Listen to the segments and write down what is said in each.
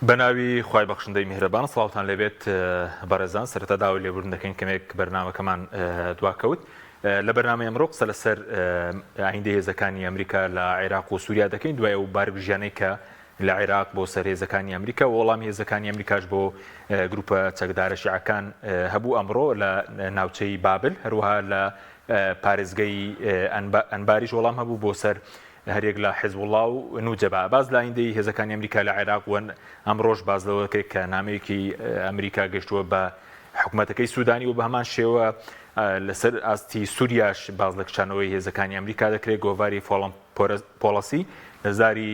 بەناوی خوای بەخشندەی میهرەبان سڵاوتان لێبێت بەڕێزان سەرەتا داوای لێبوردن دەکەین کەمێک بەرنامەکەمان دواکەوت لە بەرنامەی ئەمڕۆ قسە لەسەر ئایندەی هێزەکانی ئەمریکا لە عێراق و سووریا دەکەین دوای ئەو بارگژیانەی کە لە عێراق بۆ سەر هێزەکانی ئەمریکا و وەڵامی هێزەکانی ئەمریکاش بۆ گروپە چەکدارە شیعەکان هەبوو ئەمڕۆ لە ناوچەی بابل هەروەها لە پارێزگەی ئەنباریش وەڵام هەبوو بۆ سەر هەریەک لە حیزبوڵڵا و نوجەبا. باس لە ئایندەی هێزەکانی ئەمریکا لە عێراق و ئەمڕۆش باس لەوە دەکرێت کە نامەیەکی ئەمریکا گەشتووە بە حکومەتەکەی سودانی و بە هەمان شێوە لەسەر ئاستی سوریاش باس لە کشانەوەی هێزەکانی ئەمریکا دەکرێت. گۆڤاری فۆڵم پۆڵەسی لە زاری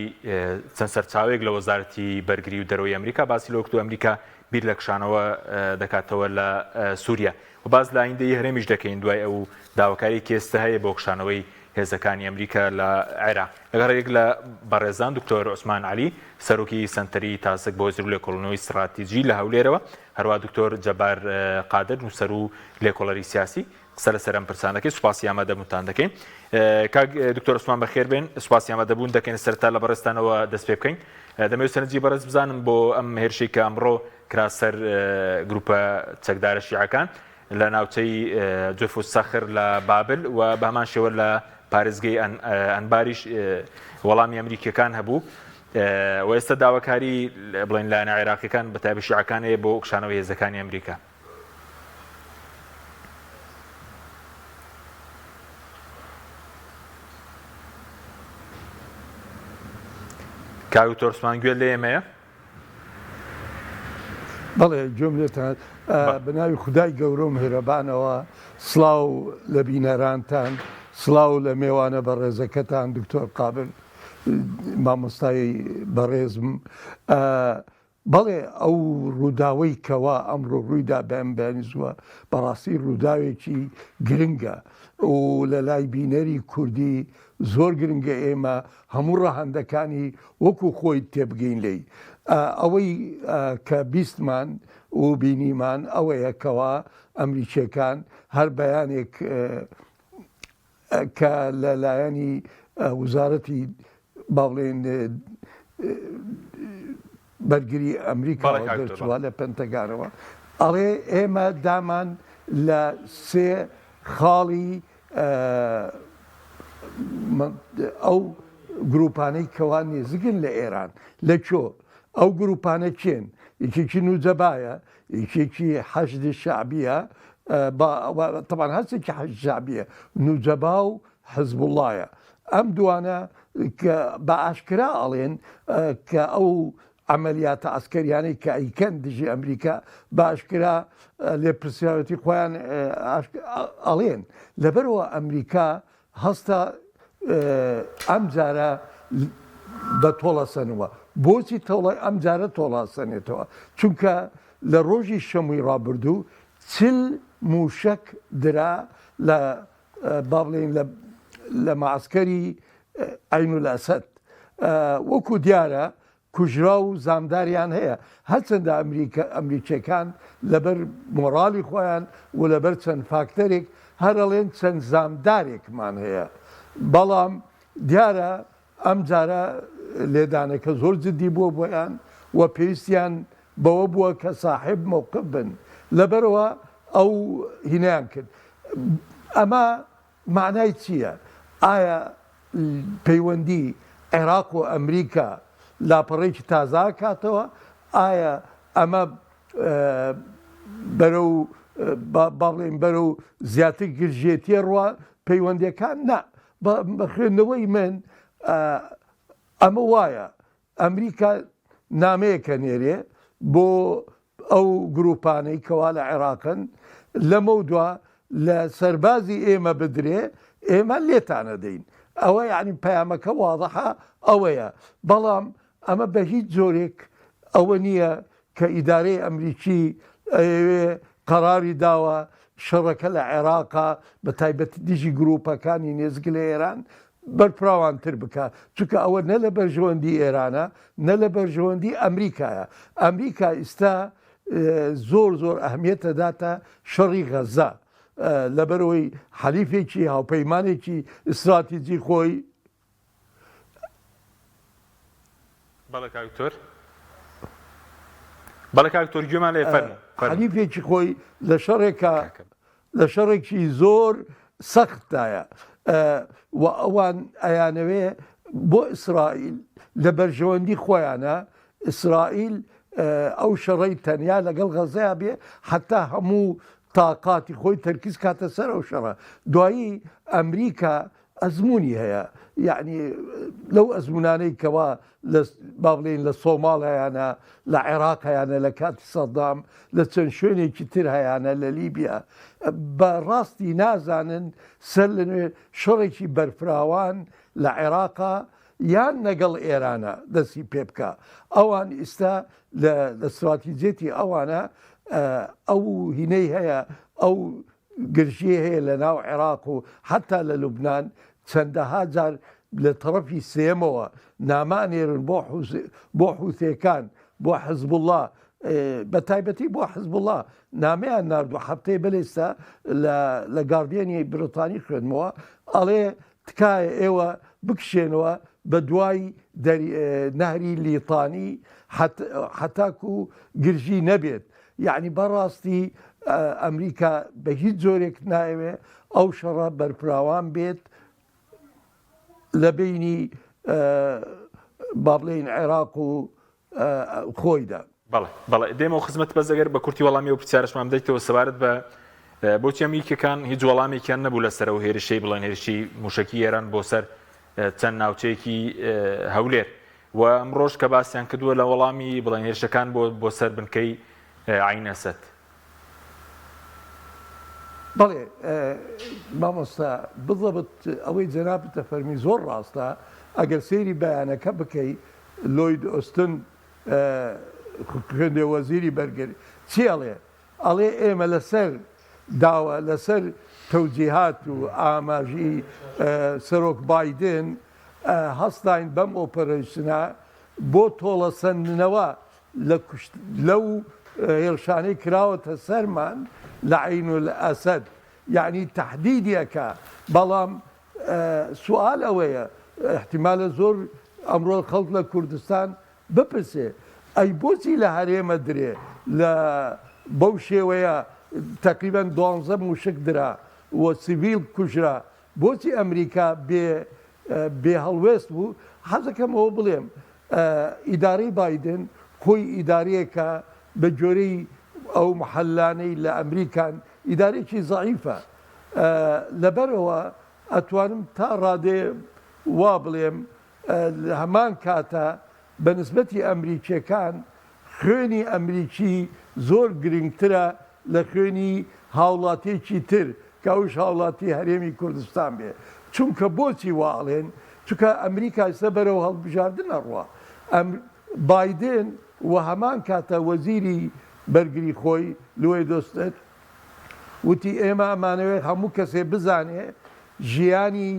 چەند سەرچاوەیەک لە وەزارەتی بەرگری و دەرەوەی ئەمریکا باسی لەوە کردووە ئەمریکا بیر لە کشانەوە دەکاتەوە لە سوریا و باس لە ئایندەی هەرێمیش دەکەین دوای ئەو داواکاری کێستە هەیە بۆ کشانەوەی هێزەکانی ئەمریکا لە عێراق. لەگەڵ یەک لە بەڕێزان دکتۆر عوسمان عەلی، سەرۆکی سەنتەری تاسک بۆ هزر و لێکۆڵینەوەی ستڕاتیجی لە هەولێرەوە، هەروەها دکتۆر جەبار قادر، نووسەر و لێکۆڵەری سیاسی، قسە لەسەر ئەم پرسانە دەکەین. سوپاسی ئامادەبوونتان دەکەین. کاک دکتۆر عوسمان بەخێر بێن. سوپاسی ئامادەبوون دەکەین. سەرەتا لە بەڕێزتانەوە دەست پێ بکەین. دەمەوێت سەرنجی بەڕێز بزانم بۆ ئەم هێرشەی کە ئەمڕۆ کرا سەر گروپە چەکدارە شیعەکان. لە ناوچەی جرف الصخر لە بابل و بە هەمان شێوە لە پارێزگەی ئەنباریش وەڵامی ئەمریکیەکان هەبوو و ئێستا داواکاری بڵێن لایەنە عێراقیەکان بە تایبەت شیعەکان هەیە بۆ کشانەوەی هێزەکانی ئەمریکا. کاک دکتۆر عوسمان گوێت لە ئێمەیە؟ بەڵێ گوێم لێتان بە ناوی خودای گەورە و میهرەبانەوە سڵاو لە بینەرانتان سڵاو لە مێوانە بەڕێزەکەتان دکتۆر قابل مامۆستای بەڕێزم بەڵێ ئەو ڕووداوەی کەوا ئەمڕۆ ڕوویدا بەم بەیانی زووە بەڕاستی ڕووداوێکی گرنگە و لە لای بینەری کوردی زۆر گرنگە ئێمە هەموو ڕەهەندەکانی وەکو خۆی تێبگەین لێی. ئەوەی کە بیستمان و بینیمان ئەوەیە کەوا ئەمریکیەکان هەر بەیانێک کە لە لایەنی وزارەتی با بڵێین بەرگری ئەمریکاوە دەرچووە لە پەنتەگانەوە ئەڵێ ئێمە دامان لە سێ خاڵی ئەو گروپانەی کەوا نێزگن لە ئێران لە کۆ ئەو گروپانە کێن یەکێکی نوجەبایە یەکێکی حەشدی شەعبیە تەبان هەرچێکی حەشد شەعبیە نوجەبا و حزبوڵایە ئەم دوانە کە بە ئاشکرا ئەڵێن کە ئەو عەمەلیاتە عەسکەریانەی کە ئەیکەن دژی ئەمریکا بە ئاشکرا لێپرسراوێتی خۆیان ئەڵێن لەبەرەوە ئەمریکا هەستا ئەم جارە بە تۆڵەسەنەوە بۆچی تۆڵە ئەم جارە تۆڵاسەنێتەوە چونکە لە ڕۆژی شەمووی ڕابردوو چل موشک درا لە با بڵێین لە مەعسکەری عەینولئەسەد وەکو دیارە کوژراو و زامداریان هەیە هەرچەندە ئەمریکا ئەمریکیەکان لەبەر مۆڕالی خۆیان و لەبەر چەند فاکتەرێک هەرەڵێن چەند زامدارێکمان هەیە بەڵام دیارە ئەم جارە لێدانەکە زۆر جدی بووە بۆیان و پێویستیان بەوە بووە کە ساحێب مەوقف بن لەبەرئەوە ئەو هینەیان کرد ئەمە مەعنای چییە؟ ئایا پەیوەندی عێراق و ئەمریکا لاپەڕەیەکی تازە ئەکاتەوە؟ ئایا ئەمە بەرەو با بڵێین بەرەو زیاتر گرژێتیە ڕوا پەیوەندیەکان؟ نا بە خوێندنەوەی من ئەمە وایە ئەمریکا نامەیەک ئەنێرێ بۆ ئەو گروپانەی کەوا لە عێراقن لەمەودوا لە سەربازی ئێمە بدرێ ئێمە لێتانەدەین ئەوە یعنی پەیامەکە وازحە ئەوەیە بەڵام ئەمە بە هیچ جۆرێک ئەوە نییە کە ئیدارەی ئەمریکی ئەیەوێ قەراری داوە شەڕەکە لە عێراقا بە تایبەتی دژی گروپەکانی نێزک لە ئێران بەرفراوانتر بکا چونکە ئەوە نە لە بەرژەوەندی ئێرانە نە لە بەرژەوەندی ئەمریکایە ئەمریکا ئیستا زۆر زۆر ئەهمیەتە داتە شەڕی غەزە لەبەرەوەی حەلیفێکی هاوپەیمانێکی ئیستراتیجی خۆی بەڵێ کاک دکتۆر. بەڵێ کاک دکتۆر گوێمان لێ فەرموو. حەلیفێکی خۆی لە شەڕێکا لە شەڕێکی زۆر سەختدایە و ئەوان ئەیانەوێ بۆ ئیسرائیل لە بەرژەوەندی خۆیانە ئیسرائیل ئەو شەڕەی تەنیا لەگەڵ غەزەیا بێ حتا هەموو تاقاتی خۆی تەرکیز کاتە سەر ئەو شەڕە دوایی ئەمریکا ئەزموونی هەیە یەعنی لەو ئەزموونانەی کەوا لە با بڵێین لە سۆماڵ هەیانە لە عێراق هەیانە لە کاتی سەدام لە چەند شوێنێکی تر هەیانە لە لیبیا بە ڕاستی نازانن سەر لە نوێ شەڕێکی بەرفراوان لە عێراقا یان لەگەڵ ئێرانە دەستی پێ بکە ئەوان ئیستا لە ستراتیجێتی ئەوانە ئەو هینەی هەیە ئەو گرژی هەیە لە ناو عێراق و حەتا لە لوبنان چەندەها جار لە تەڕەفی سێیەمەوە نامە ئەنێرن بۆ بۆ حوسێکان بۆ حزبوڵا بە تایبەتی بۆ حزبوڵا نامەیان ناردوو هەفتەی بەلێستا لە لە گاردیەنی بریتانی خوێندمەوە ئەڵێ تکایە ئێوە بکشێنەوە بە دوای نەهری لیتانی حتاکو گرژی نەبێت یەعنی بەڕاستی ئەمریکا بە هیچ جۆرێک نایەوێ ئەو شەڕە بەرفراوان بێت لە بینی با بڵێین عێراق و خۆیدا. بەڵێ بەڵێ دێمەوە خزمەت بەس ئەگەر بە کورتی وەڵامی ئەو پرسیارەشمان بدەیتەوە سەبارەت بە بۆچی ئەمریکیەکان هیچ وەڵامێکیان نەبوو لەسەر ئەو هێرشەی بڵێن هێرشی موشەکی ئێران بۆ سەر چەند ناوچەیەکی هەولێر و ئەمڕۆش کە باسیان کردووە لە وەڵامی بڵێن هێرشەکان بۆ بۆ سەر بنکەی عەین ئەسەد. بەڵێ مامۆستا بزەبت ئەوەی جەنابت دەفەرمی زۆر ڕاستە ئەگەر سەیری بەیانەکە بکەی لۆید ئۆستن خوێندێ وەزیری بەرگری چی ئەڵێ ئەڵێ ئێمە لەسەر داوا لەسەر تەوجیهات و ئاماژی سەرۆک بایدن هەستاین بەم ئۆپەرەیشنە بۆ تۆڵەسەندنەوە لە کوشت لەو هێرشانەی کراوەتە سەرمان لە عەینولئەسەد یەعنی تەهدیدی ئەکا بەڵام سوئال ئەوەیە ئیحتیمالە زۆر ئەمڕۆ خەڵک لە کوردستان بپرسێ ئەی بۆچی لە هەرێمە درێ لە بەو شێوەیە تەقریبەن دوانزە موشک درا و سیڤیل کوژرا بۆچی ئەمریکا بێ بێ هەڵوێست بوو حەزەکەم ئەوە بڵێم ئیدارەی بایدن خۆی ئیدارەیەکە بە گوێرەی ئەو محەلانەی لە ئەمریکان ئیدارەیەکی زەعیفە لەبەرئەوە ئەتوانم تا ڕادەیە وا بڵێم لە هەمان کاتا بە نسبەتی ئەمریکیەکان خوێنی ئەمریکی زۆر گرنگترە لە خوێنی هاوڵاتیەکی تر کە ئەوش هاوڵاتی هەرێمی کوردستان بێ چونکە بۆچی وا ئەڵێن چونکە ئەمریکا ئیستا بەرەو هەڵبژاردن ئەڕوا ئەم بایدن و هەمان کاتە وەزیری بەرگری خۆی لوێد ئۆستن وتی ئێمە ئەمانەوێت هەموو کەسێ بزانێ ژیانی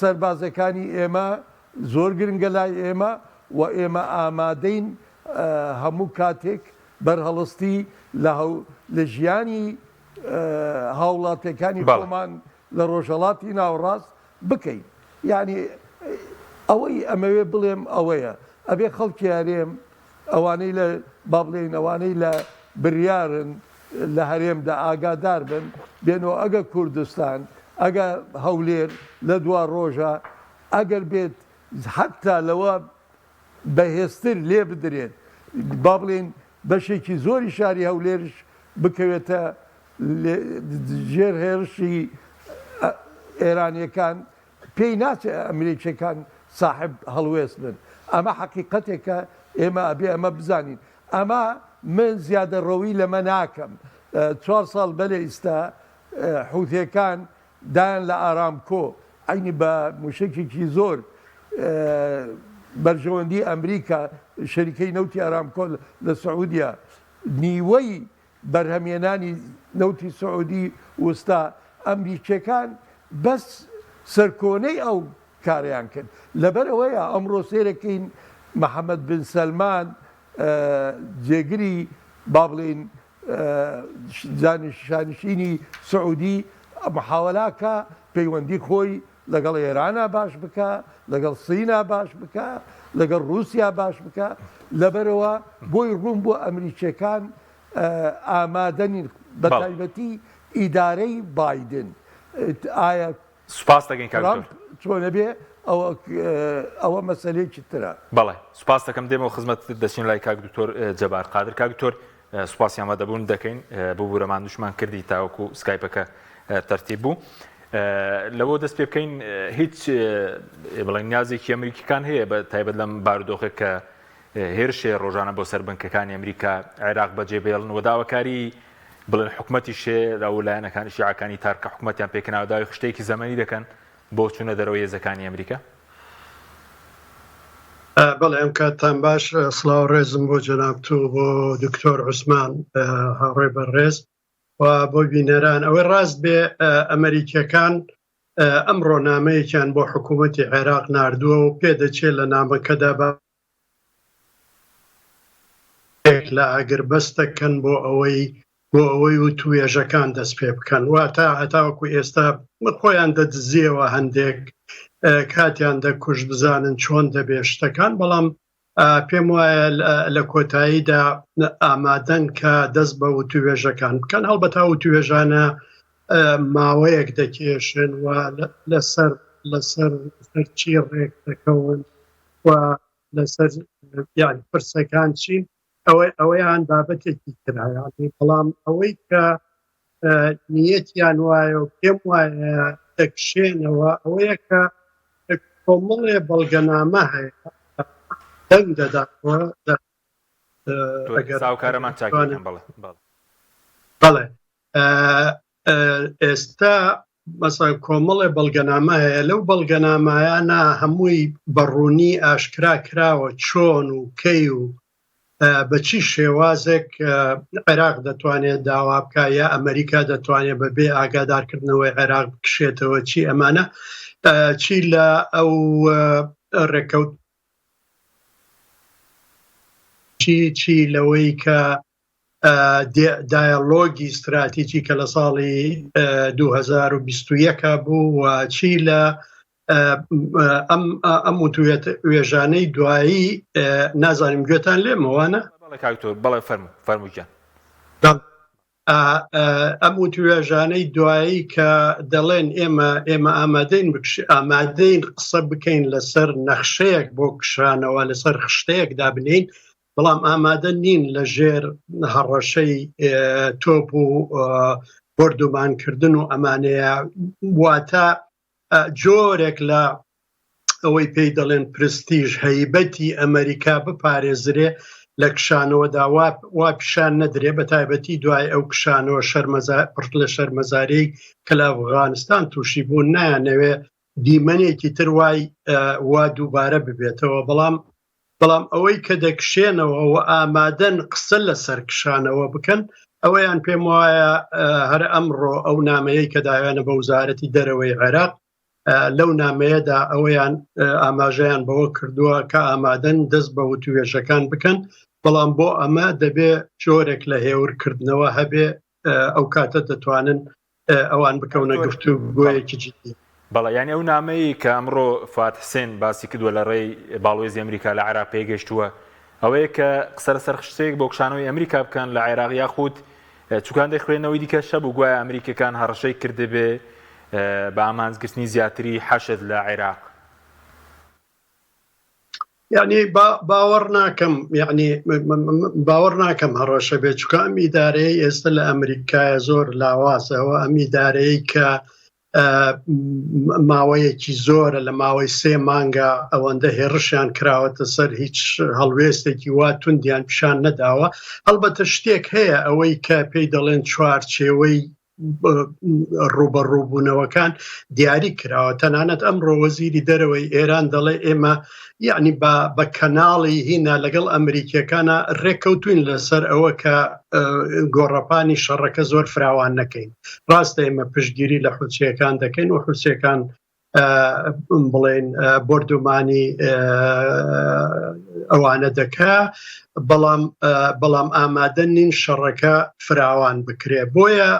سەربازەکانی ئێمە زۆر گرنگە لای ئێمە و ئێمە ئامادەین هەموو کاتێک بەرهەڵستی لە ژیانی هاوڵاتیەکانی خۆمان لە ڕۆژهەڵاتی ناوەڕاست بکەین. یانی ئەوەی ئەمەوێ بڵێم ئەوەیە ئەبێ خەڵکی هەرێم ئەوانەی لە با بڵێین ئەوانەی لە بریارن لە هەرێمدا ئاگادار بن بێنەوە ئەگە کوردستان ئەگە هەولێر لە دوا ڕۆژە ئەگەر بێت حەتا لەوە بەهێزتر لێ بدرێت با بڵێین بەشێکی زۆری شاری هەولێرش بکەوێتە ژێر هێرشی ئێرانیەکان پێی ناچێ ئەمریکیەکان ساحێب هەڵوێست بن ئەمە حەقیقەتێکە ئێمە ئەبێ ئەمە بزانین ئەمە من زیادە ڕەوی لەمە ناکەم چوار ساڵ بەلێ ئیستا حوثیەکان دایان لە ئارامکۆ عەینی بە موشەکێکی زۆر بەرژەوەندی ئەمریکا شەریکەی نەوتی ئارامکۆ لە سعودیە نیوەی بەرهەمهێنانی نەوتی سعودی وستا، ئەمریکیەکان بەس سەرکۆنەی ئەو کارەیان کرد، لەبەرئەوەیە ئەمڕۆ سەیرەکەین محەمەد بن سەلمان جێگری با بڵێین شانشینی سعودی محاوەلاکا پەیوەندی خۆی. لەگەڵ ئێرانا باش بکا، لەگەڵ سینا باش بکا، لەگەڵ رووسیا باش بکا، لەبەرئەوە بۆی ڕوون بووە ئەمریکیەکان ئامادە نین، بە تایبەتی ئیدارەی بایدن. ئایا سوپاست دەکەین کاک ترەمپ دکتۆر. چۆنە بێ ئەوە ئەوە مەسەلەیەکی ترە. بەڵێ سوپاست دەکەم دێمەوە خزمەتت دەچین لای کاک دکتۆر جەبار قادر. کاک دکتۆر سوپاسی ئامادەبوون دەکەین ببورە ماندووشمان کردی تاوەکو سکایپەکە تەرتیب بوو. لەوە دەست پێ بکەین هیچ بڵێن نیازێکی ئەمریکیکان هەیە بە تایبەت لەم بارودۆخێک کە هێرشێ ڕۆژانە بۆ سەر بنکەکانی ئەمریکا عێراق بەجێ بێڵن و داواکاری بڵێن حکومەتیش هەیە ئەو لایەنەکانی شیعەکانی تار کە حکومەتیان پێکهێناوە داوای خشتەیەکی زەمەنی دەکەن بۆ چوونە دەرەوەی هێزەکانی ئەمریکا؟ بەڵێ ئەم کاتتان باش سڵاو ڕێزم بۆ جەنابت و بۆ دکتۆر عوسمان هاوڕێ بەڕێز و بۆ بینەران ئەوەی ڕاست بێ ئەمریکیەکان ئەمڕۆ نامەیەکیان بۆ حکوومەتی عێراق ناردووە و پێدەچێت لە نامەکەدا بە لە ئاگربەست دەکەن بۆ ئەوەی بۆ ئەوەی وتوێژەکان دەست پێ بکەن واتە هەتاوەکو ئێستا خۆیان دەدزیەوە هەندێک کاتیان دەکوشت بزانن چۆن دەبێ شتەکان بەڵام پێم وایە لە کۆتاییدا ئامادەن کە دەست بە وتوێژەکان بکەن هەڵبەتا وتوێژانە ماوەیەک دەکێشن و لەسەر لەسەر چی ڕێک دەکەون و لەسەر یان پرسەکان چین ئەوەی ئەوەیان بابەتێکی ترایانی بەڵام ئەوەی کە نیەتیان وایە و پێم وایە دەکشێنەوە ئەوەیە کە کۆمەڵێ بەڵگەنامە هەیە دەنگ دەداتەوە ئەگەر ساوکارەمان چاکیان بەڵێ بەڵێ ئێستا مەسا کۆمەڵێ بەڵگەنامە هەیە لەو بەڵگەنامایانە هەمووی بەڕوونی ئاشکرا کراوە چۆن و کەی و بە چی شێوازێک عێراق دەتوانێت داوا بکە یا ئەمریکا دەتوانێت بە بێ ئاگادارکردنەوەی عێراق بکشێتەوە چی ئەمانە چی لە ئەو ڕێکەوت چی چی لەوەی کە دایەلۆگی ستراتیجی کە لە ساڵی 2021 بوو و چی لە ئەم ئەم وتوێت وێژانەی دوایی نازانم گوێتان لێمەوانە بەڵێ فەرموو فەرموو گیان ئەم وتوێژانەی دوایی کە دەڵێن ئێمە ئێمە ئامادەین ئامادەین قسە بکەین لەسەر نەخشەیەک بۆ کشانەوە لەسەر خشتەیەک دابنین بەڵام ئامادە نین لە ژێر هەڕەشەی تۆپ و بۆردومانکردن و ئەمانەیە واتە جۆرێک لە ئەوەی پێی دەڵێن پرستیژ هەیبەتی ئەمریکا بپارێزرێ لە کشانەوەدا وا پیشان نەدرێ بە تایبەتی دوای ئەو کشانەوە شەرمەزار پڕ لە شەرمەزاری کە لە ئەفغانستان تووشی بوون نایانەوێ دیمەنێکی تر وای وا دووبارە ببێتەوە بەڵام بەڵام ئەوەی کە دەکشێنەوە و ئامادەن قسە لەسەر کشانەوە بکەن ئەوەیان پێم وایە هەر ئەمڕۆ ئەو نامەیە کە داوێنە بە وزارەتی دەرەوەی عێراق لەو نامەیەدا ئەوەیان ئاماژەیان بەوە کردووە کە ئامادەن دەست بە وتوێژەکان بکەن بەڵام بۆ ئەمە دەبێ جۆرێک لە هێورکردنەوە هەبێ ئەو کاتە دەتوانن ئەوان بکەونە گفتوگۆیەکی جدی. بەڵێ یانی ئەو نامەیەی کە ئەمڕۆ فواد حسێن باسی کردووە لە ڕێی باڵوێزی ئەمریکا لە عێراق پێگەیشتووە ئەوەیە کە قسە لەسەر خشتەیەک بۆ کشانەوەی ئەمریکا بکەن لە عێراق یاخود چونکە هەندێک خوێندنەوەی دیکەش هەبوو گوایە ئەمریکیەکان هەڕەشەی کردبێ بە ئامانجگرتنی زیاتری حەشد لە عێراق. یعنی باوەڕ ناکەم یعنی باوەڕ ناکەم هەڕەشە بێت چکە ئەم ئیدارەیە ئێستا لە ئەمریکایە زۆر لاوازەوە ئەم ئیدارەیە کە ماوەیەکی زۆرە لە ماوەی سێ مانگە ئەوەندە هێڕشیان کراوەتە سەر هیچ هەڵوێستێکی وا توندیان پیشان نەداوە هەڵبەتە شتێک هەیە ئەوەی کە پێی دەڵێن چوارچێوەی ڕوبەڕووبوونەوەکان دیاری کراوە تەنانەت ئەمڕۆ وەزیری دەرەوەی ئێران دەڵێ ئێمە یعنی بە بە کەناڵی هینا لەگەڵ ئەمریکیەکانە ڕێککەوتوین لەسەر ئەوە کە گۆڕەپانی شەڕەکە زۆر فراوان نەکەین ڕاستە ئێمە پشتگیری لە حوسیەکان دەکەین و حوسیەکان بڵێن بۆردومانی ئەو. ئەوانە دەکا بەڵام بەڵام ئامادە نین شەڕەکە فراوان بکرێ بۆیە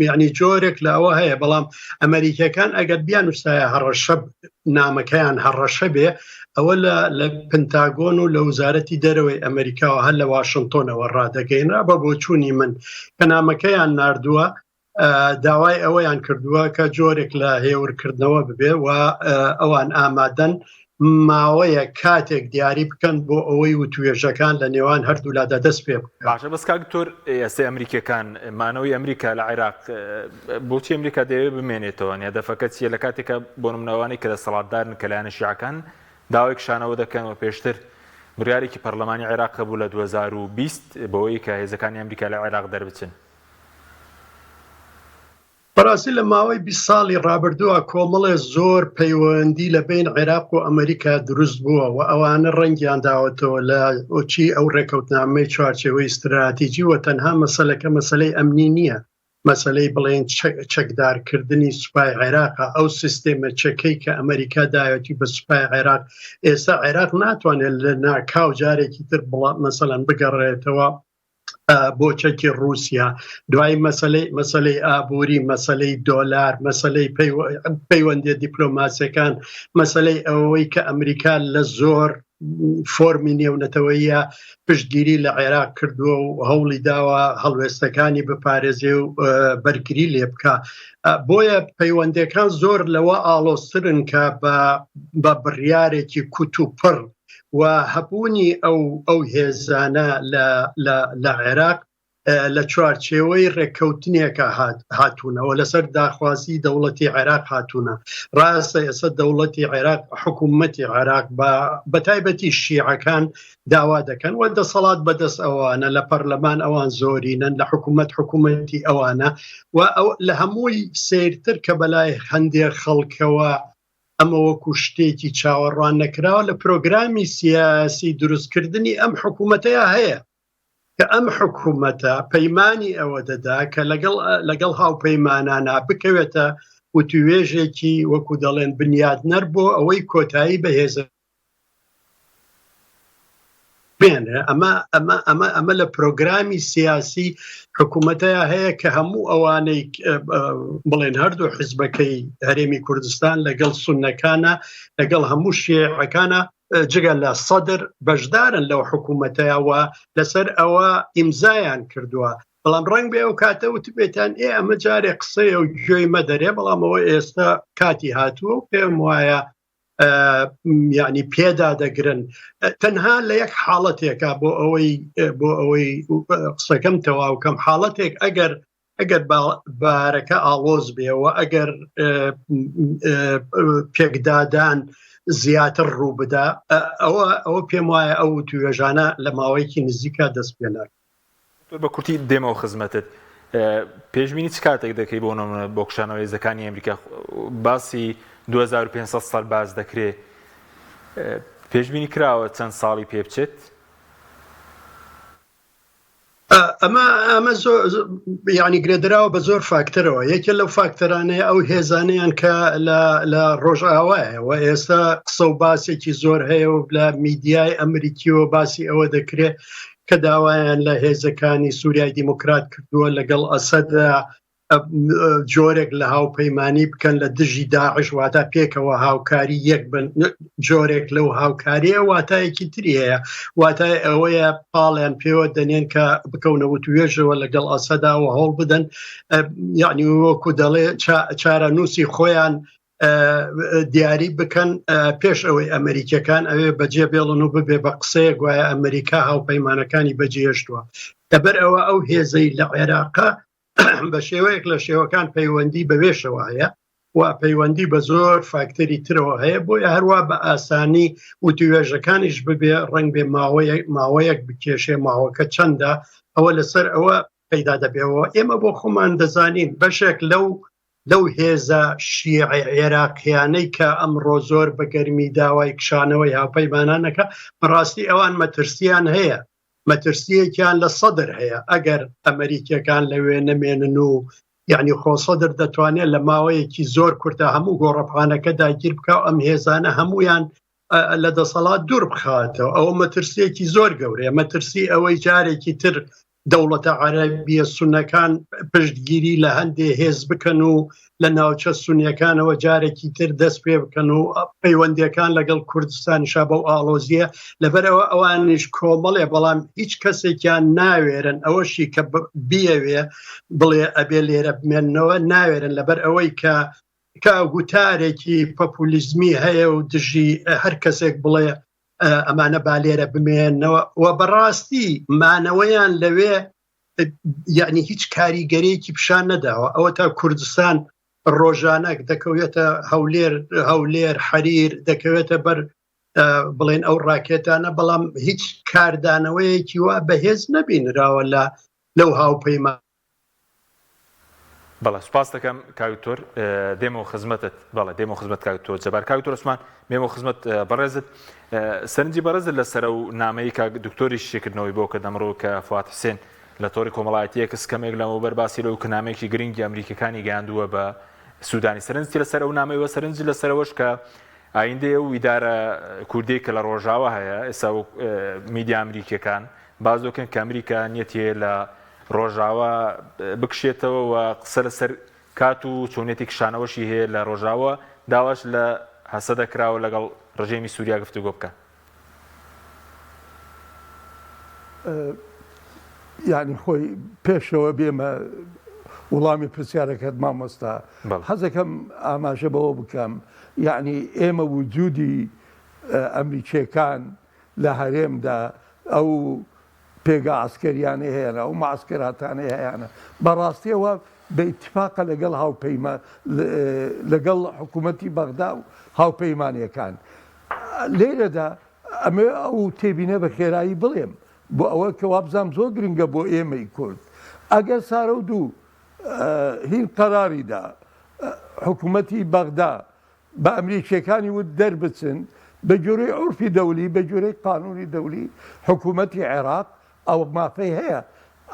یعنی جۆرێک لە ئەوە هەیە بەڵام ئەمریکەکان ئەگەر بیان وسایە هەڕەشە نامەکەیان هەڕەشە بێ ئەوە لە لە پنتاگۆن و لە وزارەتی دەرەوەی ئەمریکاوە هەر لە واشنگتۆنەوە ڕادەگەینرا بە بۆچوونی من کە نامەکەیان نردووە داوای ئەوەیان کردووە کە جۆرێک لە هێورکردنەوە ببێ و ئەوان ئامادەن ماوەیە کاتێک دیاری بکەن بۆ ئەوەی وتوێژەکان لە نێوان هەردوولادا دەست پێ بکەن. باشە بەس کاک دکتۆر ئێستا ئەمریکیەکان مانەوەی ئەمریکا لە عێراق بۆچی ئەمریکا دەیەوێت بمێنێتەوە یانی هەدەفەکە چییە لە کاتێکا بۆ نمونە ئەوانەی کە دەسەڵاتدارن کە لایەنە شیعەکان داوای کشانەوە دەکەن و پێشتر بڕیارێکی پەرلەمانی عێراق هەبوو لە 2020 بەوەی کە هێزەکانی ئەمریکا لە عێراق دەربچن. بەڕاستی لە ماوەی 20 ساڵی ڕابردووە کۆمەڵێ زۆر پەیوەندی لە بین عێراق و ئەمریکا دروست بووە و ئەوانە ڕەنگیان داوەتەوە لە ئۆچی ئەو ڕێکەوتنامەی چوارچێوەی ستراتیجی و تەنها مەسەلەکە مەسەلەی ئەمنی نییە مەسەلەی بڵێن چەکدارکردنی سوپای عێراقە ئەو سیستێمە چەکەی کە ئەمریکا داوێتی بە سوپای عێراق ئێستا عێراق ناتوانێت لە ناکاو جارێکی تر بڵا مەسەلەن بگەڕێتەوە بۆ چەکی رووسیا دوای مەسلەی مەسلەی ئابووری مەسلەی دۆلار مەسلەی پەیوەندیە دیپلۆماسیەکان مەسلەی ئەوەی کە ئەمریکا لە زۆر فۆرمی نێونەتەوەیە پشتگیری لە عێراق کردووە و هەوڵی داوە هەڵوێستەکانی بپارێزێ و بەرگری لێ بکە بۆیە پەیوەندەکان زۆر لەوە ئاڵۆزترن کە بە بڕیارێکی کوت و پڕ و هەبوونی ئەو ئەو هێزانە لە عێراق لە چوارچێوەی ڕێککەوتنێکە هاتوونەوە لەسەر داخوازی دەوڵەتی عێراق هاتوونە ڕاستە ئێستا دەوڵەتی عێراق حکوومەتی عێراق بە تایبەتی شیعەکان داوا دەکەن و دەسەڵات بەدەست ئەوانە لە پەرلەمان ئەوان زۆرینەن لە حکوومەت حکوومەتی ئەوانە و لە هەمووی سیرتر کە بەلای هەندێک خەڵکەوە ئەمە وەکو شتێکی چاوەڕوان نەکراوە لە پرۆگرامی سیاسی دروستکردنی ئەم حکوومەتەیە هەیە کە ئەم حکوومەتە پەیمانی ئەوە دەدا کە لەگەڵ لەگەڵ هاوپەیمانانا بکەوێتە وتوێژێکی وەکو دەڵێن بنیادنەر بۆ ئەوەی کۆتایی بە هێزە بێنێ ئەمە ئەمە ئەمە ئەمە لە پرۆگرامی سیاسی حکوومەتەیە هەیە کە هەموو ئەوانەی بڵێن هەردوو حزبەکەی هەرێمی کوردستان لەگەڵ سونەکانە لەگەڵ هەموو شیعەکانە جگە لە سەدر بەشدارن لەو حکوومەتەیەوە لەسەر ئەوە ئیمزایان کردووە بەڵام ڕەنگ بێ ئەو کاتە وتبێتان ئێ ئەمە جارێ قسەیە و گوێی مەدەرێ بەڵام ئەوە ئێستا کاتی هاتووە و پێم وایە یعنی پێدا دەگرن تەنها لە یەک حاڵەتێکە بۆ ئەوەی بۆ ئەوەی قسەکەم تەواو کەم حاڵەتێک ئەگەر ئەگەر بارەکە ئاڵۆز بێەوە ئەگەر پێکدادان زیاتر ڕوو بدا ئەوە ئەوە پێم وایە ئەو توێژانە لە ماوەیەکی نزیکە دەست پێ ناکەن. بە کورتی دێمەوە خزمەتت پێشبینی چ کاتێک دەکەی بۆ نمونە بۆ کشانەوەی هێزەکانی ئەمریکا باسی 2500 سەرباز دەکرێ پێشبینی کراوە چەند ساڵی پێ بچێت؟ ئەمە ئەمە یعنی گرێدراوە بە زۆر فاکتەرەوە یەکێ لەو فاکتەرانەیە ئەو هێزانیان کە لە ڕۆژئاوایە و ئێستا قسە و باسێکی زۆر هەیە و لە میدیای ئەمریکیەوە باسی ئەوە دەکرێت کە داوایان لە هێزەکانی سووریای دیموکرات کردووە لەگەڵ ئەسەدا جۆرێک لە هاوپەیمانی بکەن لە دژی داعش واتا پێکەوە هاوکاری یەک بن جۆرێک لەو هاوکاریە واتایەکی تری هەیە واتای ئەوەیە پاڵیان پێوە دەنێن کە بکەونەوە توێژەوە لەگەڵ ئەسەدا و هەوڵ بدەن یعنی وەکو دەڵێ چارەنووسی خۆیان دیاری بکەن پێش ئەوەی ئەمریکیەکان ئەوێ بەجێ بێڵن و ببێ بە قسەیە گوایە ئەمریکا هاوپەیمانەکانی بەجێهێشتووە لەبەر ئەوە ئەو هێزەی لە عێراقە بە شێوەیەک لە شێوەکان پەیوەندی بەوێشەوە هەیە و پەیوەندی بە زۆر فاکتەری ترەوە هەیە بۆیە هەروە بە ئاسانی وتوێژەکانیش ببێ ڕنگ بێ ماوەیەک ماوەیەک بکێشێ ماوەکە چەندە ئەوە لەسەر ئەوە پەیدا دەبێەوە ئێمە بۆ خۆمان دەزانین بەشێک لەو لەو هێزە شیعە عێراقیانەی کە ئەمڕۆ زۆر بە گەرمی داوای کشانەوەی هاوپەیمانانەکە بەڕاستی ئەوان مەترسیان هەیە مەترسیەکیان لە سەدر هەیە ئەگەر ئەمریکیەکان لەوێ نەمێنن و یعنی خۆ سەدر دەتوانێت لە ماوەیەکی زۆر کورتە هەموو گۆڕەپانەکە داگیر بکە ئەم هێزانە هەمویان. لە دەسەڵات دوور بخاتەوە. ئەوە مەترسیەکی زۆر گەورەیە، مەترسی ئەوەی جارێکی تر دەوڵەتە عەرەبیە سونەکان پشتگیری لە هەندێ هێز بکەن و لە ناوچە سونیەکانەوە جارێکی تر دەست پێ بکەن و پەیوەندیەکان لەگەڵ کوردستانیشا بەو ئاڵۆزیە، لەبەرئەوە ئەوانیش کۆمەڵێ، بەڵام هیچ کەسێکیان ناوێرن ئەوەشی کە بیەوێ بڵێ ئەبێ لێرە بمێننەوە ناوێرن، لەبەر ئەوەی کە کە گوتارێکی پۆپولیزمی هەیە و دژی هەر کەسێک بڵێ ئەمانە با لێرە بمێنەوە و بەڕاستی مانەوەیان لەوێ یعنی هیچ کاریگەرێکی پیشان نەداوە. ئەوە تا کوردستان ڕۆژانە دەکەوێتە هەولێر، هەولێر حەریر دەکەوێتە بەر بڵێن ئەو ڕاکێتانە، بەڵام هیچ کاردانەوەیەکی وا بەهێز نەبینراوە لە لەو هاوپەیمان. بەڵێ سوپاس دەکەم کاک دکتۆر دێمەوە خزمەتت بەڵێ دێمەوە خزمەت کاک دکتۆر جەبار کاک دکتۆر عوسمان بێمەوە خزمەت بەڕێزت سەرنجی بەڕێزت لەسەر ئەو نامەی کاک دکتۆریش شیکردنەوەی بۆ کرد ئەمڕۆ کە فواد حوسێن لە تۆڕی کۆمەڵایەتی ئێکس کەمێک لەمەوبەر باسی لەو کە نامەیەکی گرنگی ئەمریکیەکانی گەیاندووە بە سودانی سەرنجی لەسەر ئەو نامەی وە سەرنجی لەسەرەوەش کە ئایندەیە و ئیدارە کوردی کە لە ڕۆژاوا هەیە ئێستا میدیا ئەمریکیەکان باس دەکەن کە ئەمریکا نیەتی هەیە لە ڕۆژاوا بکشێتەوە و قسە لەسەر کات و چۆنیەتی کشانەوەشی هەیە لە ڕۆژاوا، داواش لە هەسەدە کراوە لەگەڵ ڕژێمی سوریا گفتوگۆ بکات. یانی خۆی پێشەوە بێمە وڵامی پرسیارەکەت مامۆستا حەزەکەم ئاماژە بەوە بکەم یعنی ئێمە وجودی ئەمریکیەکان لە هەرێمدا ئەو پێگە عەسکەریانەی هەیانە، ئەو مەعسکەراتانەی هەیانە، بە ڕاستیەوە بە ئیتفاقە لەگەڵ هاوپەیما لەگەڵ حکوومەتی بەغدا و هاوپەیمانیەکان. لێرەدا ئەمەوێ ئەو تێبینە بە خێرایی بڵێم بۆ ئەوە کە وابزانم زۆر گرنگە بۆ ئێمەی کورد. ئەگەر سارە و دوو هین قەراری دا حکوومەتی بەغدا بە ئەمریکیەکانی وت دەربچن، بە گوێرەی عورفی دەولی، بە گوێرەی قانونی دەولی حکومەتی عێراق ئەو مافەی هەیە،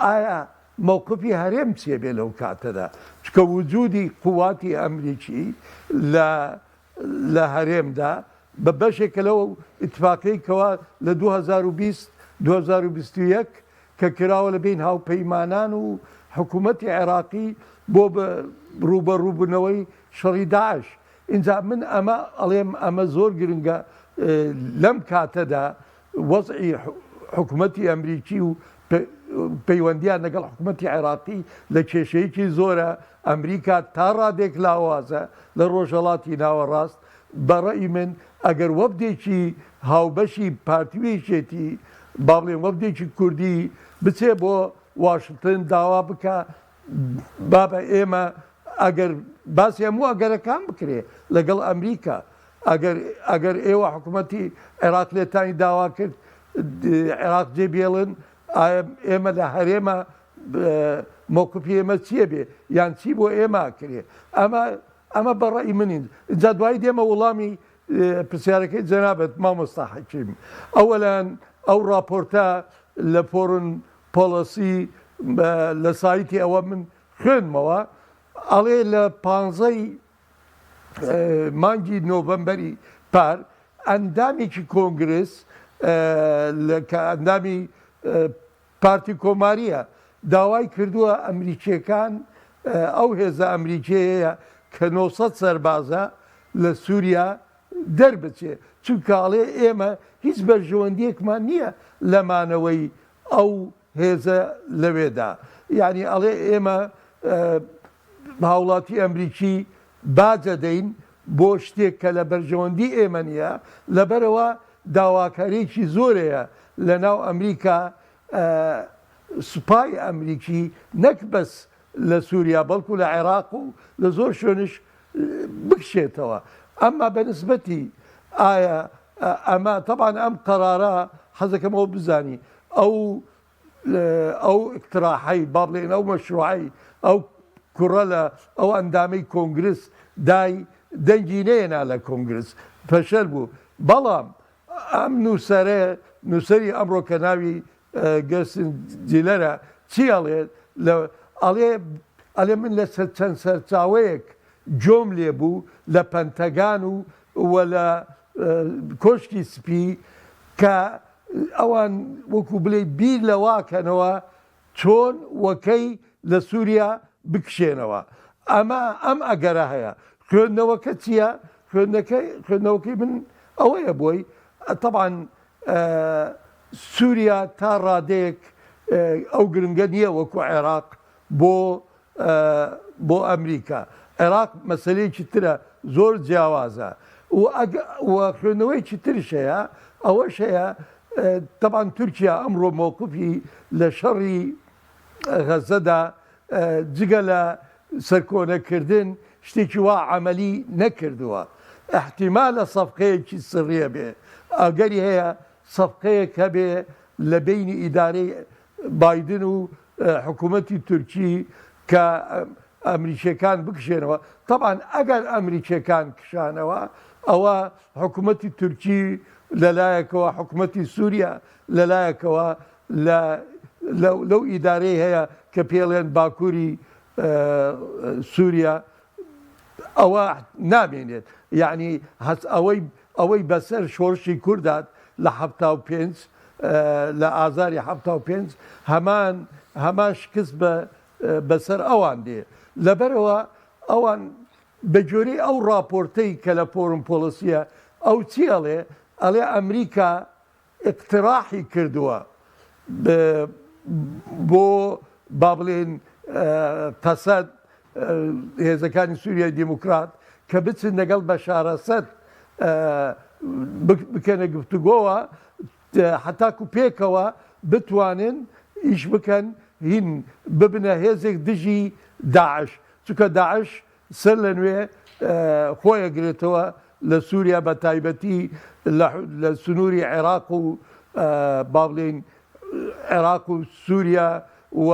ئایا مەوقفی هەرێم چیە بێ لەو کاتەدا، چونکە وجودی قواتی ئەمریکی لە لە هەرێمدا بە بەشێکە لەو ئیتفاقیەی کەوا لە 2020 2021 کە کراوە لە بەین هاوپەیمانان و حکومەتی عێراقی بۆ ڕووبەڕووبوونەوەی شەڕی داعش. ئینجا من ئەمە ئەڵێم ئەمە زۆر گرنگە لەم کاتەدا وەزعی حکومەتی ئەمریکی و پەیوەندیان لەگەڵ حکومەتی عێراقی لە کێشەیەکی زۆرە، ئەمریکا تا ڕادێک لاوازە لە ڕۆژهەڵاتی ناوەڕاست، بە ڕەئی من ئەگەر وەفدێکی هاوبەشی پارتی و یەکێتی با بڵێن وەفدێکی کوردی بچێ بۆ واشنتن داوا بکا بابە ئێمە ئەگەر باسی هەموو ئەگەرەکان بکرێ لەگەڵ ئەمریکا ئەگەر ئەگەر ئێوە حکوومەتی عێراق لێتانی داوا کرد عێراق جێ بێڵن ئێمە لە هەرێمە مەوقفی ئێمە چییە بێ یان چی بۆ ئێمە کرێ ئەمە ئەمە بە ڕەئی منین جا دوایی دێمە وڵامی پرسیارەکەی جەنابت مامۆستا حەکیم ئەوەلەن ئەو ڕاپۆرتە لە فۆرن پۆڵەسی لە سایتی ئەوە من خوێندمەوە ئەڵێ لە پانزەی مانگی نۆڤەمبەری پار ئەندامێکی کۆنگرس کە ئەندامی پارتی کۆمارییە داوای کردووە ئەمریکییەکان ئەو هێزە ئەمریکییەیە کە 900 سەربازە لە سووریا دەربچێ چونکە ئەڵێ ئێمە هیچ بەرژەوەندیەکمان نییە لە مانەوەی ئەو هێزە لەوێدا یعنی ئەڵێ ئێمە هاوڵاتی ئەمریکی باج ئەدەین بۆ شتێک کە لە بەرژەوەندی ئێمە نییە، لەبەرئەوە داواکارییەکی زۆر هەیە لە ناو ئەمریکا سوپای ئەمریکی نەک بەس لە سوریا بەڵکو لە عێراق و لە زۆر شوێنش بکشێتەوە. ئەمما بە نسبەتی ئایا ئەمە تەبعەن ئەم قەرارە حەزەکەم ئەوە بزانی ئەو ئەو ئیقتراحەی با بڵێین ئەو مەشروعەی ئەو کوڕە لە ئەو ئەندامەی کۆنگرس دای دەنگی نەیەنا لە کۆنگرس فەشەل بوو بەڵام ئەم نووسەرە نووسەری ئەمڕۆ کە ناوی گەرسن جیلەرە چی ئەڵێ لە ئەڵێ ئەڵێ من لە چەند سەرچاوەیەک جۆم لێ بوو لە پەنتەگان و و لە. کۆشکی سپی کە ئەوان وەکو بلێی بیر لەواکەنەوە چۆن و کەی لە سوریا بکشێنەوە؟ ئەمە ئەم ئەگەرە هەیە. خوێندنەوەکە چییە؟ خوێندنەکەی خوێندنەوەکەی من ئەوەیە بۆی تەبعەن سوریا تا ڕادەیەک ئەو گرنگە نییە وەکو عێراق بۆ بۆ ئەمریکا. عێراق مەسەلەیەکی ترە زۆر جیاوازە و و خوێندنەوەیەکی ترش هەیە ئەوەش هەیە تەبعەن تورکیا ئەمڕۆ مەوقفی لە شەڕی غەزەدا جگە لە سەرکۆنەکردن شتێکی وا عەمەلی نەکردووە. ئیحتیمالە سەفقەیەکی سڕیە بێ، ئەگەری هەیە سەفقەیەک هەبێ لە بەینی ئیدارەی بایدن و حکوومەتی تورکی کە ئەمریکیەکان بکشێنەوە، تەبعەن ئەگەر ئەمریکیەکان کشانەوە ئەوە حکوومەتی تورکی لەلایەکەوە حکوومەتی سووریا لەلایەکەوە لە لەو ئیدارەی هەیە کە پێڵێن باکووری سووریا ئەوە نامێنێت یعنی هەست ئەوەی ئەوەی بەسەر شۆرشی کوردات لە 75 لە ئازاری 75 هەمان هەمان شکست بە بەسەر ئەوان دێ لەبەرئەوە ئەوان بە گوێرەی ئەو ڕاپۆرتەی کە لە فۆرم پۆڵسیە ئەو چی ئەڵێ ئەڵێ ئەمریکا ئیقتراحی کردووە بۆ با بڵێن قەسەد هێزەکانی سووریای دیموکرات کە بچن لەگەڵ بەشار ئەسەد بکەنە گفتوگۆوە هەتاکو پێکەوە بتوانن ئیش بکەن هین ببنە هێزێک دژی داعش چونکە داعش سەر لە نوێ خۆی ئەگرێتەوە لە سووریا بە تایبەتی لە سنووری عێراق و با بڵێین عێراق و سووریا و